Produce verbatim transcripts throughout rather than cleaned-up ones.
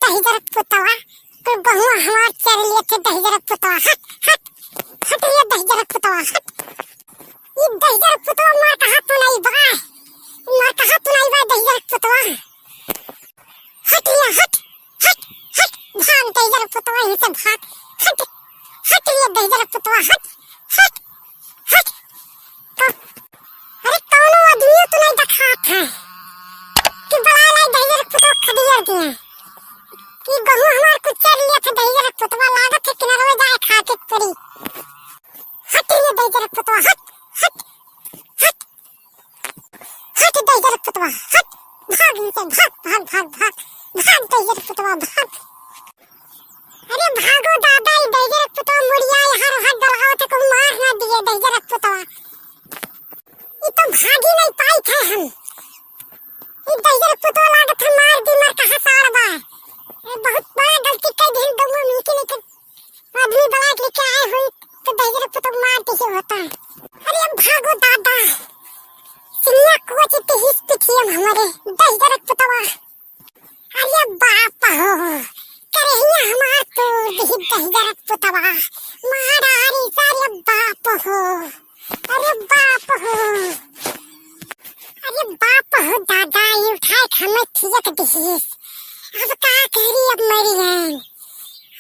दहिजरक पुतवा, कुल गहुआ हमार चर लिया थे दहिजरक पुतवा, हट, हट, हट रे दहिजरक पुतवा, हट। ई दहिजरक पुतवा मार कहा तू नहीं बा, मार कहा तू नहीं बा दहिजरक पुतवा। हट रे, हट, हट, हट, भाग दहिजरक पुतवा, यहीं से भाग, हट, हट रे दहिजरक पुतवा, हट, हट, हट। तो, अरे कौनो आदमियो तो नहीं दिखात है कि बड़ा लाई दहिजरक पुतवा खदियर दिए कि गहूँ हमार कुछ चर लिया था दहिजरक पुतवा, लागत है किनारवा जाए खा के पड़ी। हट रे दहिजरक पुतवा, हट, हट, हट। हट दहिजरक पुतवा, हट, भाग इनसे, भाग, भाग, भाग, भाग, भाग दहिजरक पुतवा, भाग। अरे भागो दादा, ई दहिजरक पुतवा मुड़िया यहाँ रोहत डलगावत है, कहूँ मार ना दिए दहिजरक पुतवा। ई तो भागी नहीं पाई थे हम। ई दहिजरक पुतवा लागत है मार दी, मार कहाँ साड़ बा। ए, बहुत बड़ा गलती कर दी हम, गौवा में के लेके आदमी बलाइक लेके आए हुई तो दहिजरक पुतवा मार दी होता। अरे अब भागो दादा, सिनिया कोच इतनी हिस पिथियम हमारे दहिजरक पुतवा। अरे बाप हो, करहिया हमार तोड़ दिही दहिजरक पुतवा, मारा रे सारे बाप हो, अरे बाप हो, अरे बाप हो दादा, ई उठाए के हमें थियक दिहिस। अब का करी, अब मरी गए।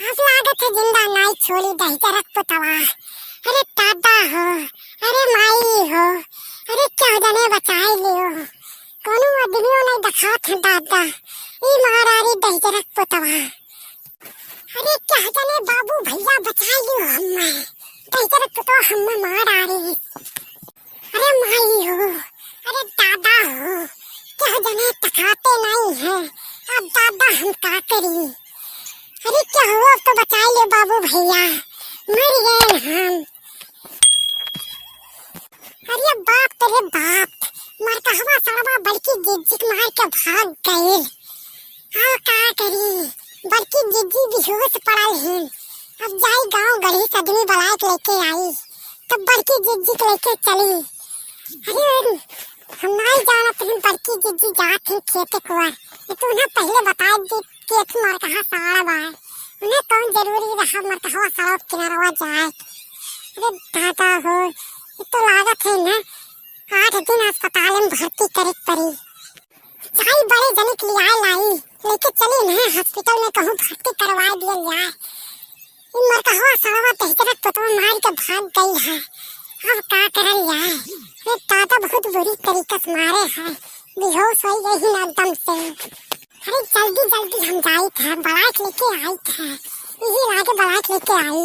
अब लागत है जिंदा नाई छोड़ी दहिजरक पुतवा। अरे दादा हो, अरे माई हो, अरे क्यों जने बचाए लियो। कोनो आदमियों नहीं दिखात है दादा, ई मारा रे दहिजरक पुतवा। अरे कह जने बाबू भैया बचाए लियो हमें, दहिजरक पुतवा हमें मार आ रही। अरे माई हो, अरे दादा हो, कह जने दिखाते नहीं है, अब दादा हम का करी। अरे क्या हुआ, अब तो बचाए लियो बाबू भैया, मर गए हम। अरे बाप रे बाप, मरकहवा सड़वा बड़की जिज्जी के मार के भाग गइल। अब का करी, बड़की जिज्जी बेहोश पड़ल हिन। अब जाई गाँव गढ़ी से आदमी बलाइक लेके आई, तब बड़की जिज्जी के लेके चली। अरे हम नाई जानत हिन बड़की जिज्जी जात हिन खेते कुआर, ये तू उन्हें पहले बताए दी। केथ मरकहा साड़ा बा, उन्हें कौन जरूरी रहा मरकहवा सड़क किनारवा जाए। अरे दादा हो, ये तो लागत है ना आठ दिन अस्पताल में भर्ती करे के पड़ी। जाई बड़े जने के लियाए लाई, लेके चली इन्हें हॉस्पिटल में कहूँ भर्ती करवा दिया जाए। ई मरकहवा सड़वा दहिजरक पुतवा मार के भाग गई है, अब का करल जाए। ये दादा बहुत बुरी तरीका से मारे है, बेहोश हो गई ही ना एकदम से। अरे जल्दी जल्दी हम जाइत है, बलाइक लेके आइत है, यही लागे बलाइक लेके आई।